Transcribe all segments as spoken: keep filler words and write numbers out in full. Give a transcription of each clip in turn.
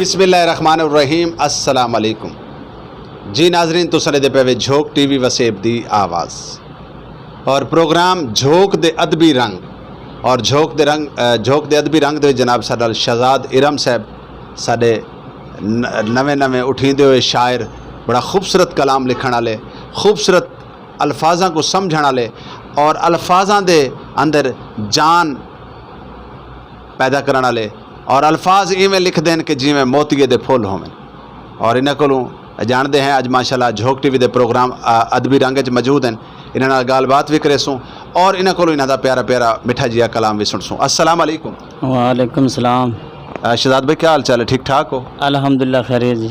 بسم اللہ الرحمن الرحیم، السلام علیکم۔ جی ناظرین، تساں دے پے وے جھوک ٹی وی وسیب دی آواز اور پروگرام جھوک دے ادبی رنگ۔ اور جھوک دے رنگ، اے، جھوک دے ادبی رنگ دے وچ جناب ساڈے نال شہزاد ارم صاحب، ساڈے ن-، نویں نویں اٹھیندے ہوئے شاعر، بڑا خوبصورت کلام لکھن والے، خوبصورت الفاظاں کو سمجھن والے اور الفاظاں دے اندر جان پیدا کرن والے، اور الفاظ ایویں لکھ دین کہ جیویں موتیے دے پھول ہوون۔ اور انہاں کولوں جاندے ہیں، اج ماشاءاللہ جھوک ٹی وی دے پروگرام، آ، ادبی رنگ وچ موجود ہیں۔ انہاں نال گل بات وی کریسوں اور انہاں کولوں انہاں دا پیارا پیارا میٹھا جیا کلام وی سنسوں۔ السلام علیکم۔ وعلیکم السلام۔ آ، شہزاد بھائی، کیا حال چال ہے؟ ٹھیک ٹھاک ہو؟ الحمدللہ، خیریت جی۔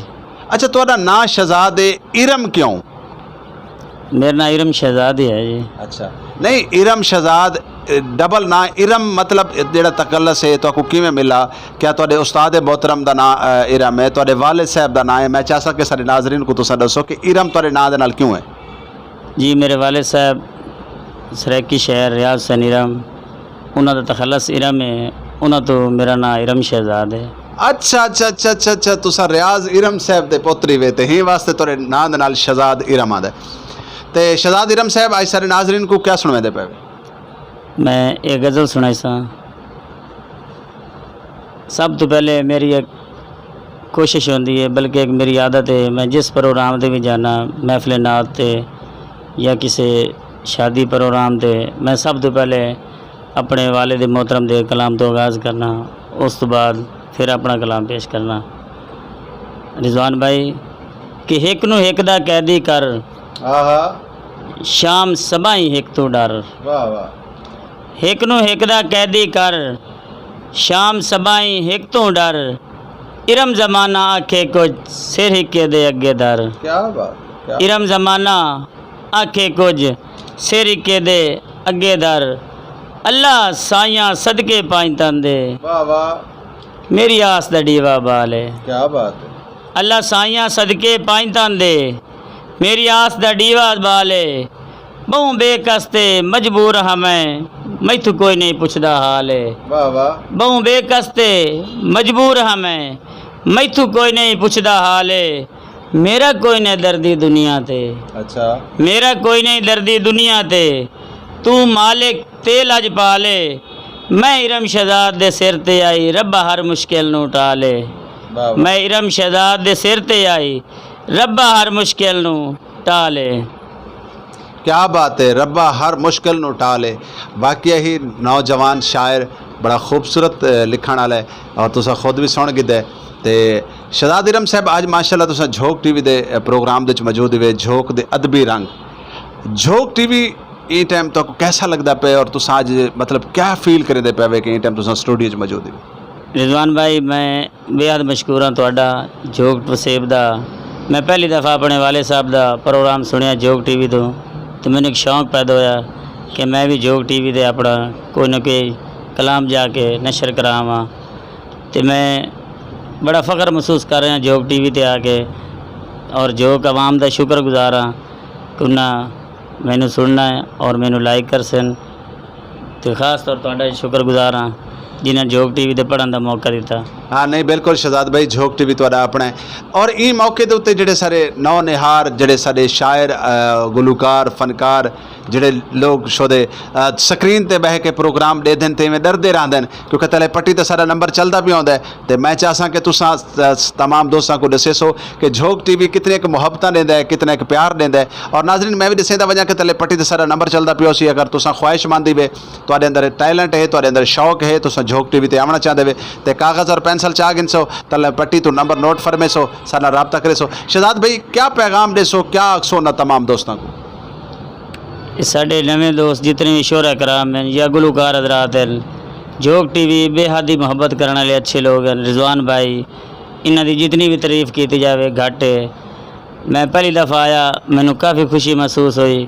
اچھا، تہاڈا ناں شہزاد ارم کیوں؟ میرا ناں ارم شہزاد ہی ہے جی۔ اچھا، نہیں، ارم شہزاد، اے، ڈبل ناں ارم، مطلب، اے، جڑا تکلس ہے، تو کو کیویں ملا؟ کیا تہاڈے استاد محترم دا ناں، اے، ارم ہے، تہاڈے والد صاحب دا ناں ہے؟ میں چاہ سکے سارے ناظرین کو تساں دسو کہ ارم تہاڈے ناں دے نال کیوں ہے؟ جی، میرے والد صاحب سرائیکی شہر ریاض حسین ارم، انہاں دا تخلص ارم ہے، انہاں تو میرا ناں ارم شہزاد ہے۔ اچھا، اچھا، اچھا، اچھا، اچھا، تساں ریاض ارم صاحب دے پوتری وے تے ہی واسطے تہاڈے ناں دے نال شہزاد ارم آندا ہے۔ تے شہزاد ارم صاحب، اج سارے ناظرین کو کیا سنویندے پے وے؟ میں ایک غزل سنائی ساں۔ سب تو پہلے میری ایک کوشش ہوندی ہے، بلکہ ایک میری عادت ہے، میں جس پروگرام تے بھی جانا، محفل نعت تے یا کسی شادی پروگرام تے، میں سب تو پہلے اپنے والد محترم دے کلام تو آغاز کرنا، اس تو بعد پھر اپنا کلام پیش کرنا۔ رضوان بھائی، کہ ہک نو ہک دا قیدی کر، آہا۔ شام سبائیں ہک تو ڈر۔ واہ واہ۔ ہک نو ہک دا قیدی کر، شام سبائیں ہک تو ڈر۔ ارم زمانہ آکھے کچھ، سر ہکے دے اگے در۔ کیا بات ہے، کیا ارم زمانہ آکھے کچھ، سر ہکے دے اگے در۔ اللہ سائیاں صدقے پائیں تن دے۔ واہ واہ۔ میری آس دا ڈیوا بال ہے۔ کیا بات ہے۔ اللہ سائیاں صدقے پائیں تن دے۔ میری آس دا ڈیوا بال ہے۔ بہوں بے کستے مجبور ہاں میں، میتھوں کوئی نہیں پچھدا حال ہے۔ واہ واہ۔ بہوں بے کستے مجبور ہاں میں، میتھوں کوئی نہیں پچھدا حال ہے۔ میرا کوئی نہیں دردی دنیا تے۔ اچھا۔ میرا کوئی نہیں دردی دنیا تے۔ تو مالک تے لج پالے۔ میں ارم شہزاد دے سر تے آئی، ربا ہر مشکل نو ٹالے۔ واہ واہ۔ میں ارم شہزاد دے سر تے آئی، ربا ہر مشکل نو ٹالے۔ کیا بات ہے، ربا ہر مشکل نو ٹالے۔ واقعی ہی نوجوان شاعر، بڑا خوبصورت، اے، لکھن والا ہے اور تسا خود بھی سن گدے۔ تے شہزاد ارم صاحب، اج ماشاءاللہ تسا جھوک ٹی وی دے، اے، پروگرام دے وچ موجود ہوئے، جھوک دے ادبی رنگ۔ جھوک ٹی وی اے ٹائم تک کیسا لگدا پے اور تسا اج، مطلب، کیا فیل کریندے پے وے کہ اے ٹائم تسا سٹوڈیو وچ موجود ہو؟ رضوان بھائی، میں بے حد مشکور ہاں تہاڈا، جھوک وسیب دا۔ میں پہلی دفعہ اپنے والد صاحب دا پروگرام سنیا جھوک ٹی وی تو، تو مینوں ایک شوق پیدا ہویا کہ میں بھی جھوک ٹی وی تے اپنا کوئی نہ کوئی کلام جا کے نشر کراواں۔ تے میں بڑا فخر محسوس کر رہا جھوک ٹی وی تے آ کے، اور جھوک عوام دا شکر گزار ہاں کہ انہاں مینوں سننا ہے اور مینوں لائک کرسن۔ تے خاص طور تہاڈا شکر گزار ہاں جنہاں جھوک ٹی وی تے پڑھن دا موقع دتا۔ ہاں، نہیں، بالکل شہزاد بھائی، جھوک ٹی وی تہاڈا اپنا ہے۔ اور ایں موقع دے اُتے جڑے سارے نو نہار، جڑے سارے شاعر، آ، گلوکار، فنکار، جڑے لوگ شودے، آ، سکرین تے بہہ کے پروگرام دے دن تے میں ڈردے رہندے نے، کیونکہ تلے پٹی تے سارا نمبر چلدا پیا ہوندا ہے۔ تے میں چاہساں کہ تساں، آ، تمام دوستاں کو دسے سو کہ جھوک ٹی وی کتنے ایک محبتاں دیندا ہے، کتنا ایک پیار دیندا ہے۔ اور ناظرین، میں بھی دسیندا وجہ کہ تلے پٹی تے سارا نمبر چلدا پیا سی، اگر تساں خواہش مند ہی وے، تہاڈے اندر ٹیلنٹ ہے، تہاڈے اندر شوق ہے، تساں جھوک ٹی وی تے آونا چاہندے وے، تے کاغذ اور پینسل چاہ گن سو، تلے پٹی تو نمبر نوٹ فرمے سو، سارا رابطہ کرے سو۔ شہزاد بھائی، کیا پیغام دے سو، کیا آکھ سو انہاں تمام دوستاں کو؟ اے ساڈے نویں دوست جتنے بھی شعرا کرام ہیں یا گلوکار حضرات ہیں، جھوک ٹی وی بے حد ہی محبت کرنے والے اچھے لوگ ہیں۔ رضوان بھائی، انہاں دی جتنی بھی تعریف کیتی جاوے، گھٹ ہے۔ میں پہلی دفعہ آیا، مینوں کافی خوشی محسوس ہوئی،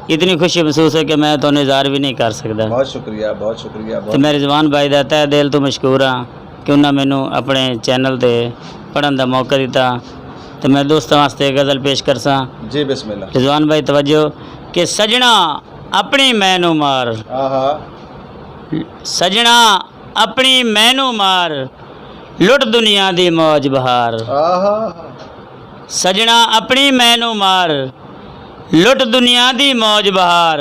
اتنی خوشی محسوس ہوئی کہ میں تہانوں اظہار بھی نہیں کر سکدا۔ بہت شکریہ، بہت شکریہ، تے بہت میں رضوان بھائی دا تہہ دل تو مشکور ہاں کہ انہاں مینوں اپنے چینل تے پڑھن دا موقع دتا۔ تے میں دوستاں واسطے ایک غزل پیش کرساں۔ جی، بسم اللہ۔ رضوان بھائی، توجہ کہ سجنا اپنی میں نو مار۔ آہا۔ سجنا اپنی میں نو مار، لٹ دنیا دی موج بہار۔ سجنا اپنی مینوں مار، لٹ دنیا دی موج بہار۔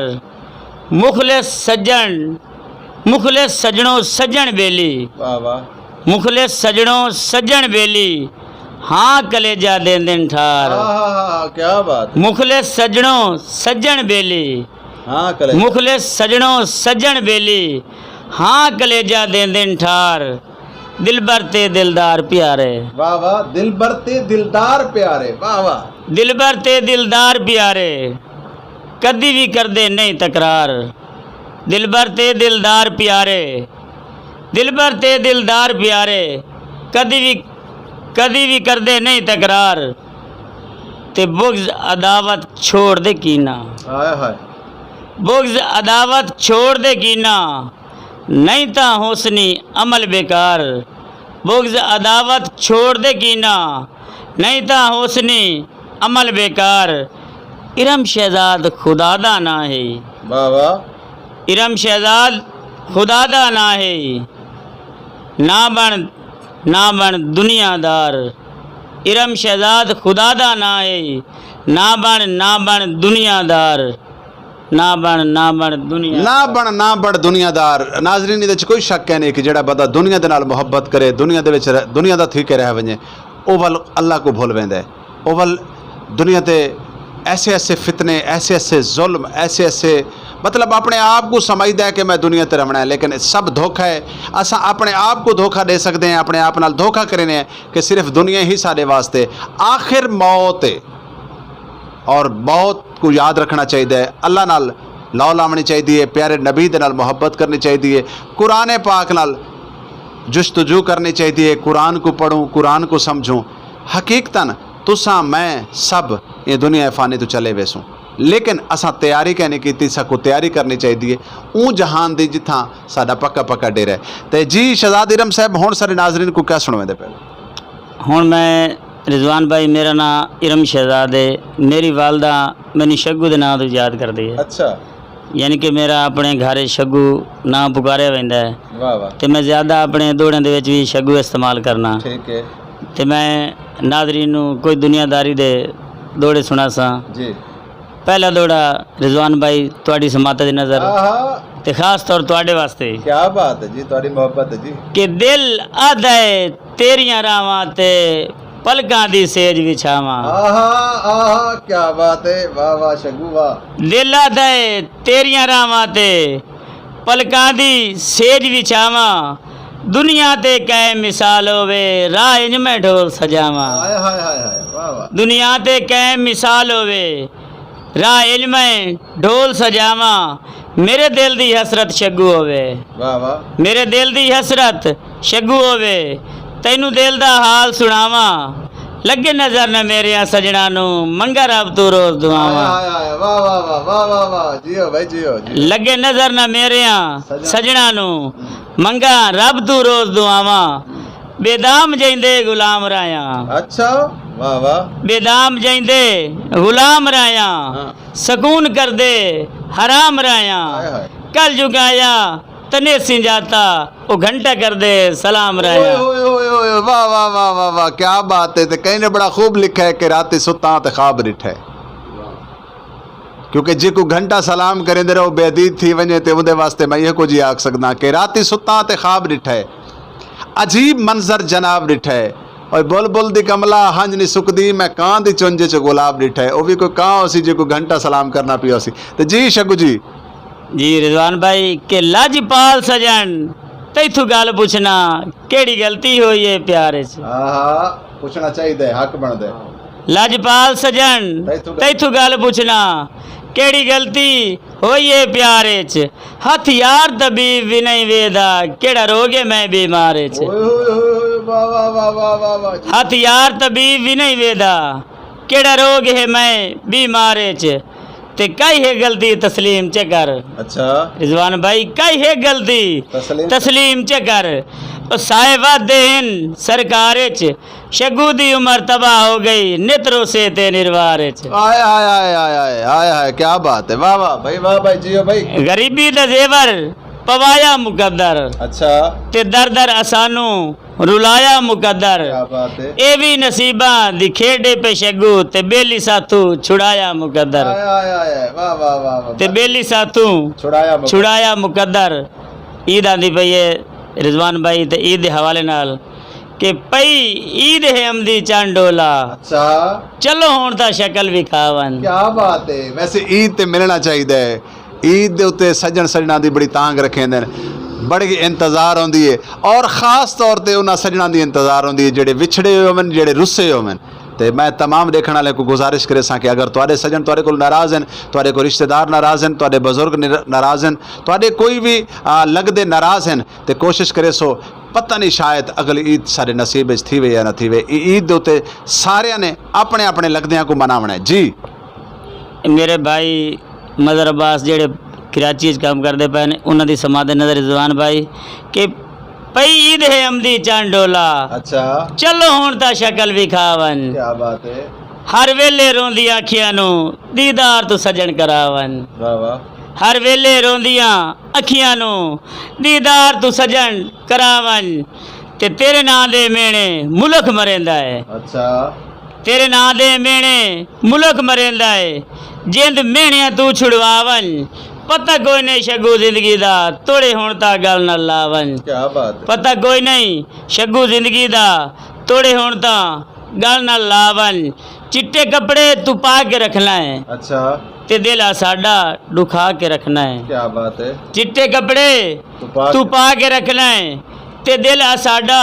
مخلص سجن، مخلص سجنوں سجن بیلی۔ مخلص سجنوں سجن بیلی، ہاں کلیجا دین دین ٹھار۔ مخلص سجنوں سجن بیلی، مخلص سجنوں سجن بیلی، ہاں کلیجا دین دین ٹھار۔ دلبر تے دلدار پیارے، واہ واہ، دلبر تے دلدار پیارے، واہ واہ۔ دلبر تے دلدار پیارے، کدی وی کردے نہیں تکرار۔ دلبر تے دلدار پیارے، دلبر تے دلدار پیارے، کدی وی، کدی وی کردے نہیں تکرار۔ تے بغض عداوت چھوڑ دے کینا۔ بغض عداوت چھوڑ دے کینا، نہیں تاں حسنی عمل بیکار۔ بغض عداوت چھوڑ دے کینا، نہیں تاں حسنی عمل بیکار۔ ارم شہزاد خدا دا ناں ہے۔ واہ واہ۔ ارم شہزاد خدا دا ناں ہے۔ نہ بن، نہ بن دنیا دار۔ ارم شہزاد خدا دا ناں ہے۔ نہ بن، نہ بن دنیا دار۔ نہ بن، نہ بن دنیا نہ دار۔ بن، نہ بن دنیا دار۔ ناظرین، ایہدے وچ کوئی شک ہے نہیں کہ جڑا بندہ دنیا دے نال محبت کرے، دنیا دے وچ رہ-، دنیا دا تھی کے رہ ونجے، او ول اللہ کو بھول ویندا ہے۔ او ول دنیا تے ایسے ایسے فتنے، ایسے ایسے ظلم، ایسے ایسے، مطلب، اپنے آپ کو سمجھدا ہے کہ میں دنیا تے رہنا ہے، لیکن سب دھوکا ہے۔ اساں اپنے آپ کو دھوکا دے سکدے ہیں، اپنے آپ نال دھوکا کرنے ہیں کہ صرف دنیا ہی ساڈے واسطے۔ آخر موت ہے۔ اور موت کو یاد رکھنا چاہیے، اللہ نال لاؤ لاونی چاہیے، پیارے نبی دے نال محبت کرنی چاہیے، قرآن پاک نال جستجو کرنی چاہیے، قرآن کو پڑھوں، قرآن کو سمجھوں۔ حقیقتاً تساں میں سب یہ دنیا فانی تو چلے ویسوں، لیکن اساں تیاری کہنی کیتی، ساکو تیاری کرنی چاہیے، اون جہان دی جتھاں ساڈا پکا پکا ڈیرا ہے۔ تے جی شہزاد ارم صاحب، ہن سارے ناظرین کو کیا سنویں دے پہلے؟ ہن میں، رضوان بھائی، میرا ناں ارم شہزاد ہے۔ میری والدہ مینوں شگو دے ناں تو یاد کردی ہے۔ اچھا۔ یعنی کہ میرا اپنے گھر شگو ناں پکاریا ویندا ہے۔ واہ واہ۔ تے میں زیادہ اپنے دوڑیں دے وچ وی شگو استعمال کرنا۔ ٹھیک ہے۔ تے میں ناظرین نوں کوئی دنیا داری دے دوڑے سنا ساں۔ جی۔ پہلا دوڑا، رضوان بھائی، تہاڈی سماعت دی نظر۔ آہا۔ تے خاص طور تہاڈے واسطے۔ کیا بات ہے جی، تہاڈی محبت ہے جی۔ کہ دل آدھا ہے تیریاں راواں تے پلکاں دی سیج وچھاواں۔ آہا، آہا، کیا بات ہے، واہ واہ شگو واہ۔ دل آدھا ہے تیریاں راواں تے پلکاں دی سیج وچھاواں۔ دنیا تے قائم مثال ہووے، راہ انج میں ڈھول سجاواں۔ ہائے، ہائے، ہائے، ہائے، واہ واہ۔ دنیا تے قائم مثال ہووے، راہ علم ہے ڈھول سجاواں۔ میرے دل دی حسرت شگو ہووے۔ واہ واہ۔ میرے دل دی حسرت شگو ہووے، تینوں دل دا حال سناواں۔ لگے نظر نہ میرے سجنا نو، منگا رب تو روز دعاواں۔ ہائے، ہائے، ہائے، واہ واہ واہ واہ واہ واہ، جیو بھائی جیو جیو۔ لگے نظر نہ میرے سجنا۔ سجنا نو، منگا رب تو روز دعاواں۔ بے دام جیندے غلام رایا۔ اچھا، واہ واہ۔ بے دام جیندے غلام رایا۔ ہاں۔ سکون کردے حرام رایا۔ ہائے ہائے۔ کل جگایا تنے سنجاتا، او گھنٹہ کردے سلام رایا۔ اوئے، اوئے، اوئے، اوئے، واہ، واہ، واہ، واہ، واہ، کیا بات ہے۔ تے کہیں نے بڑا خوب لکھا ہے کہ راتی ستاں تے خواب ڈٹھا ہے۔ کیونکہ جے کوئی گھنٹہ سلام کریں دے رہو، بے عدید تھی ونجے، تے اوندے واسطے میں یہ کچھ ہی آکھ سکدا کہ راتی ستاں تے خواب ڈٹھا ہے۔ عجیب منظر جناب ڈٹھا ہے۔ اوئے بلبل دی کملا ہنج نہیں سکدی، میں کان دی چنج چ گلاب ڈٹھا ہے۔ او وی کوئی کان ہوسی جے کوئی گھنٹہ سلام کرنا پیا ہوسی۔ تے جی شگو جی۔ جی رضوان بھائی، کہ لجپال سجن، تیتھوں گل پوچھنا، کیڑی غلطی ہوئی ہے پیار وچ؟ ہاں، ہاں، پوچھنا چاہیے، حق بندا ہے۔ لجپال سجن، تیتھوں گل تیتھوں گل پوچھنا، کیڑی غلطی ہوئی ہے پیار وچ؟ ہتھ یار طبیب وی نہیں ویدا، کیڑا روگ ہے میں بیمار وچ؟ اوئے ہوئے ہوئے ہوئے، واہ، واہ، واہ، واہ، واہ، واہ، جی۔ ہتھ یار طبیب وی نہیں ویدا، کیڑا روگ ہے میں بیمار وچ؟ تے کائی ہے غلطی تسلیم چ کر۔ اچھا۔ رضوان بھائی، کائی ہے غلطی تسلیم۔ تسلیم چ کر۔ او سائے وعدے ہن سرکار وچ، شگو دی عمر تباہ ہو گئی، نت روسے تے نروار وچ۔ آئے، آئے، آئے، آئے، آئے، آئے، آئے، کیا بات ہے، واہ، واہ، بھائی، واہ، بھائی، جیو، بھائی۔ غریبی دا زیور پوایا مقدر۔ اچھا۔ تے در در اسانوں رلایا مقدر۔ کیا بات ہے۔ اے وی نصیباں دی کھیڈ اے پے شگو، تے بیلی ساتھوں چھڑایا مقدر۔ آئے، آئے، آئے، آئے۔ واہ، واہ، واہ، واہ۔ تے بیلی ساتھوں چھڑایا مقدر۔ چھڑایا مقدر۔ عید آندی پئی ہے رضوان بھائی، تے عید دے حوالے نال کہ پئی عید ہے امدی چن ڈولا۔ اچھا۔ چلو ہن تاں شکل وکھاون۔ کیا بات ہے، ویسے عید تے ملنا چاہیدا ہے۔ عید دے اُتے سجن سجناں دی بڑی تانگ رکھیندے نے، بڑی انتظار ہوندی ہے، اور خاص طور تے انہاں سجناں دی انتظار ہوندی ہے جڑے وچھڑے ہوئے ہون، جڑے رسے ہوئے ہون۔ تے میں تمام دیکھن والے کو گزارش کرے ساں کہ اگر تواڈے سجن تواڈے کول ناراض ہن، تواڈے کوئی رشتہ دار ناراض ہن، تواڈے بزرگ نر-، ناراض ہن، تواڈے کوئی بھی، آ، لگدے ناراض ہن، تے کوشش کرے سو، پتہ نہیں شاید اگلی عید سارے نصیب وچ تھی وے یا نہ تھی وے۔ ای عید دے اُتے سارے نے اپنے اپنے لگدیاں کو مناونا ہے۔ جی۔ میرے بھائی مظہر عباس جڑے کراچی وچ کام کردے پے نے، انہاں دی سماعت نظر رضوان بھائی کہ پئی عید ہے امدی چن ڈولا۔ اچھا۔ چلو ہن تاں شکل وکھاون۔ کیا بات ہے۔ ہر ویلے روندیاں اکھیاں نوں دیدار تو سجن کراون۔ واہ واہ۔ ہر ویلے روندیاں اکھیاں نوں دیدار تو سجن کراون۔ تے تیرے ناں دے مینے ملک مریندا ہے۔ اچھا۔ تیرے ناں دے مینے ملک مریندا ہے، جند مینے تو چھڑواون۔ پتہ کوئی نہیں شگو زندگی دا، توڑے ہون تا گل نہ لاون۔ کیا بات ہے۔ پتہ کوئی نہیں شگو زندگی دا، توڑے ہون تا گل نہ لاون۔ چٹے کپڑے تو پا کے رکھنا ہے۔ اچھا۔ تے دل آ ساڈا ڈکھا کے رکھنا ہے۔ کیا بات ہے۔ چٹے کپڑے تو پا تو کے پا کے رکھنا ہے۔ تے دل آ ساڈا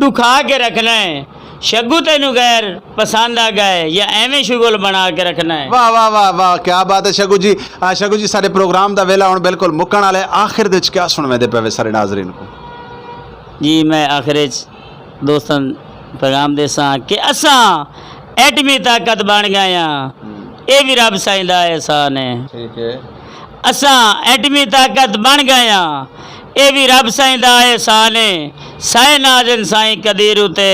ڈکھا کے رکھنا ہے۔ شگو تینوں غیر پسند آ گئے یا ایویں شغل بنا کے رکھنا ہے؟ واہ، واہ، واہ، واہ، کیا بات ہے شگو جی۔ آ، شگو جی، سارے پروگرام دا ویلا ہن بالکل مکن والا ہے۔ آخر دے وچ کیا سنوے دے پے سارے ناظرین کو؟ جی، میں آخر وچ دوستاں پیغام دیساں کہ اساں ایٹمی طاقت بن گئے ہاں۔ ہم۔ اے بھی رب سائیں دا احسان ہے۔ ٹھیک ہے۔ اساں ایٹمی طاقت بن گئے ہاں، اے بھی رب سائیں دا احسان ہے۔ سائے نازن سائیں قدیر اتے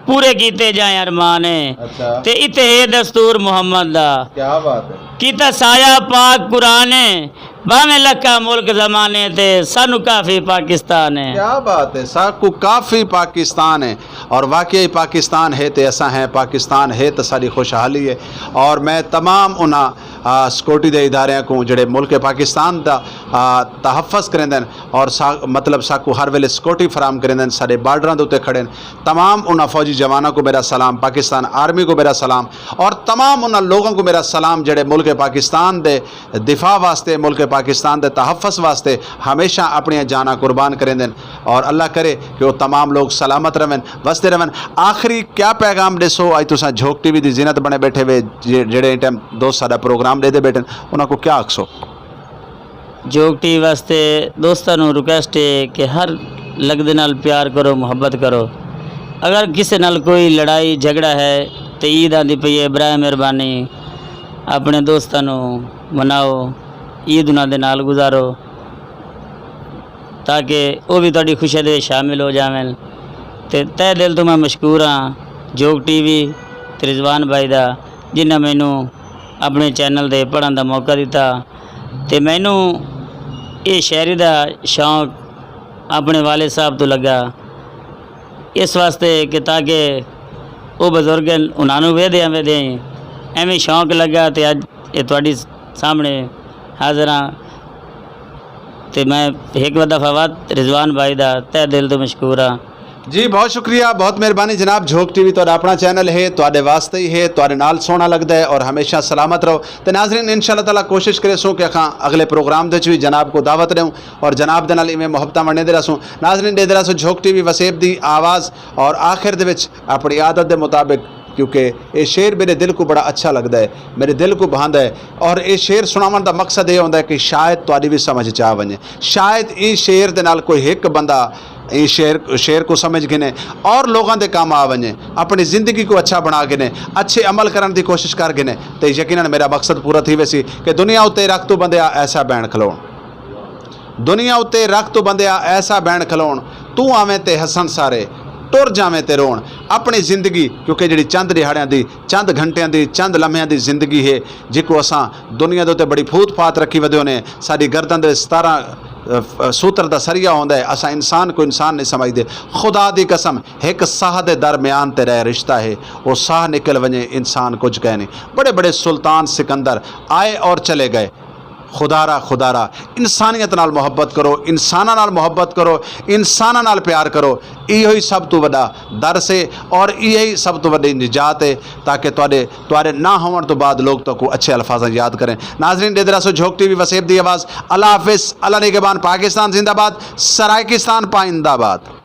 پورے کیتے جائیں ارمان ہے۔ اچھا۔ تے اتھے ہے دستور محمد دا۔ کیا بات ہے۔ کیتا سایہ پاک قرآن ہے، بھاویں لکھا ملک زمانے تے سانو کافی پاکستان ہے۔ کیا بات ہے، ساکو کافی پاکستان ہے۔ اور واقعی پاکستان ہے تے اساں ہیں، پاکستان ہے تے ساری خوشحالی ہے۔ اور میں تمام انہاں، آ، سیکورٹی دے اداریاں کو جڑے ملک پاکستان دا، آ، تحفظ کریندن اور سا-، مطلب ساکو ہر ویلے سیکورٹی فراہم کریندن، سارے بارڈراں دے اُتے کھڑے ہیں، تمام انہاں فوجی جوانوں کو میرا سلام، پاکستان آرمی کو میرا سلام اور تمام انہاں لوگوں کو میرا سلام جڑے ملک پاکستان دے دفاع واسطے، ملک پاکستان دے تحفظ واسطے ہمیشہ اپنی جاناں قربان کریندن۔ اور اللہ کرے کہ وہ تمام لوگ سلامت رہن، وسدے رہن۔ آخری کیا پیغام ڈیسو اج تساں جھوک ٹی وی دی زینت بنے بیٹھے ہوئے جے-، جڑے ٹائم دوست ساڈا پروگرام دے دے بیٹھے، انہاں کو کیا آکھسو؟ جھوک ٹی وی واسطے دوستاں نوں ریکویسٹ ہے کہ ہر لگ دے نال پیار کرو، محبت کرو۔ اگر کسے نال کوئی لڑائی جھگڑا ہے تے عید آندی پئی ہے، برائے مہربانی اپنے دوستاں نوں مناؤ، عید انہاں دے نال گزارو۔ تاکہ او وی تہاڈی خوشی دے شامل ہو جاون۔ تے تہہ دل توں میں مشکور ہاں جوگ ٹی وی تے رضوان بھائی دا، جنہاں مینوں اپنے چینل دے پڑھن دا موقع دتا۔ تے مینوں اے شاعری دا شوق اپنے والد صاحب توں لگا، اس واسطے کہ تاکہ او بزرگ ہن، انہاں نوں ویدیاں ویدیاں ایویں شوق لگا تے اج اے تہاڈی سامنے حاضر ہاں۔ تے میں ایک دفعہ وقت رضوان بھائی دا تہہ دل توں مشکور ہاں۔ جی، بہت شکریہ، بہت مہربانی جناب۔ جھوک ٹی وی تہاڈا اپنا چینل ہے، تہاڈے واسطے ہی ہے، تہاڈے نال سوہنا لگدا ہے اور ہمیشہ سلامت رہو۔ تے ناظرین، انشاءاللہ تعالیٰ کوشش کرے سوں کہ اکھاں اگلے پروگرام دے وچ وی جناب کو دعوت دیوں اور جناب دے نال ایویں محبتاں ونڈے دے رہسوں۔ ناظرین، دے دے رہسوں جھوک ٹی وی وسیب دی آواز۔ اور آخر دے وچ اپنی عادت دے مطابق، کیونکہ اے شعر میرے دل کو بڑا اچھا لگدا ہے، میرے دل کو بھاندا ہے، اور اے شعر سناون دا مقصد اے ہوندا ہے کہ شاید تہاڈی وی سمجھ چ آ ونجے، شاید ایں شعر دے نال کوئی ایک بندہ ایں شعر، شعر کو سمجھ گھنے اور لوگاں دے کام آ ونجے، اپنی زندگی کو اچھا بنا گھنے، اچھے عمل کرن دی کوشش کر گھنے، تے یقیناً میرا مقصد پورا تھی ویسی کہ دنیا اتے رکھ تو بندے آ ایسا بین کھلون۔ دنیا اتے رکھ تو بندیا ایسا بین کھلون، تو آویں تے ہسن سارے، ٹر جاویں تے رون۔ اپنی زندگی، کیونکہ جڑی چند دیہاڑیاں دی، چند گھنٹیاں دی، چند لمحیاں دی زندگی ہے، جکو اساں دنیا دے اتے بڑی پھوت پھات رکھی ودے ہونے، ساڈی گردن دے ستارہ سوتر دا سریا ہوندا ہے۔ اساں انسان کو انسان نہیں سمجھدے۔ خدا دی قسم، ایک ساہ دے درمیان تے رہ رشتہ ہے، وہ ساہ نکل ونجے، انسان کچھ کہہ نہیں۔ بڑے بڑے سلطان سکندر آئے اور چلے گئے۔ خدا را، خدا را، انسانیت نال محبت کرو، انساناں نال محبت کرو، انساناں نال پیار کرو۔ ایہو ہی سب تو وڈا درس ہے اور ایہو ہی سب تو وڈی نجات ہے، تاکہ تواڈے تواڈے نہ ہون تو بعد لوگ تو کو اچھے الفاظاں یاد کریں۔ ناظرین، دے دراسو جھوک ٹی وی وسیب دی آواز۔ اللہ حافظ، اللہ نگہبان، پاکستان زندہ باد، سرائیکستان پائندہ باد۔